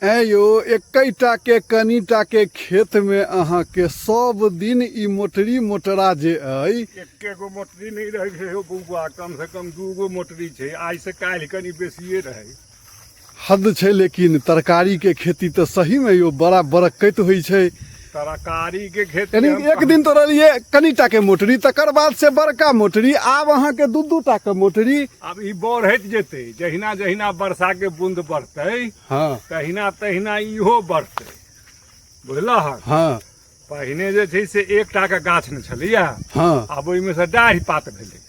ऐं यौ एकैटा के कनिटा के खेत में अहाँ के सब दिन ई मोटरी मोटरा जे अइ एके गो मोटरी नहि रहै छै हो बौआ कम से कम दू गो मोटरी छै आइ से काल्हि कनि बेसिए रहै हद छै लेकिन तरकारी के खेती तऽ सही में यौ बड़ा बरक्कैत होइ छै तरकारी के खेती यानी एक दिन तोड़लियै कनिटा के मोटरी तकर बाद से बड़का मोटरी आब अहाँके दू दू टा के मोटरी आब ई बढ़ैत जेतै जहिना जहिना वर्षा के बूंद बढ़तै हँ तहिना तहिना इहो बढ़तै बुझलह हँ पहिने जे छै से एकटा के गाछ ने छलैया हँ आब ओहिमे से डाढ़ि पात भेलै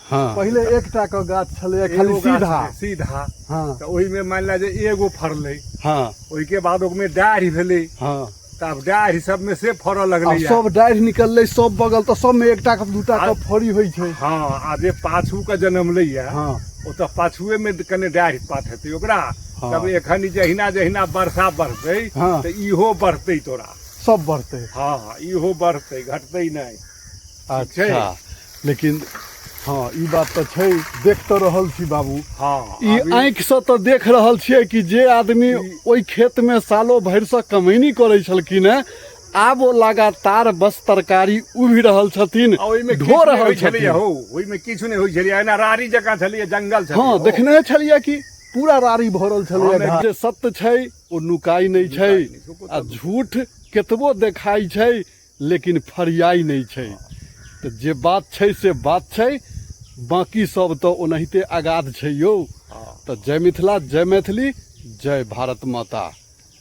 हँ पहिले एकटा के गाछ छलैया खाली एगो गाछ सीधा छलै, सीधा हँ तऽ ओहिमे मानि लिअ जे एगो फड़लै हँ ओहिके बाद ओहिमे डाढ़ि भेलै हँ तऽ आब डाढ़ि सबमे से फड़ऽ आब लगलै सब डाढ़ि निकललै सब बगल तऽ सबमे एकटा के दूटा के फड़ी होइ छै हँ आ जे पाछू के जनमलैया हँ ओ तऽ पाछुए मे कने डाढ़ि पात हेतै ओकरा हँ। तब एखन जहिना जहिना वर्षा बढ़तै हँ। तऽ इहो बढ़तै तोरा सब बढ़तै हँ इहो बढ़तै घटतै नहि छै। अच्छा लेकिन हँ ई बात तऽ छै देख तऽ रहल छी बाबू हँ ई अभी आँखिसँ तऽ देख रहल छियै कि जे आदमी ओहि खेतमे सालो भरिसँ कमैनी करै छलखिन हेँ आब ओ लगातार बस तरकारी उभि रहल छथिन आ ओहिमे ढो किछु नहि रहल होइ छलैया छथिन हौ ओहिमे किछु नहि होइ छलैया एना राड़ी जकाँ छलैया जंगल छलैया हँ हौ। देखने छलियै कि पूरा राड़ी भरल छलैया हँ, जे सत्य छै ओ नुकाइ नहि छै नुकाइ नहि छै, ओ आ झूठ केतबो देखाइ छै लेकिन फरियाइ नहि छै तऽ जे बात छै से बात छै बाँकी सब तऽ ओनाहिते अगाध छै यौ तऽ जय मिथिला जय मैथिली जय भारत माता।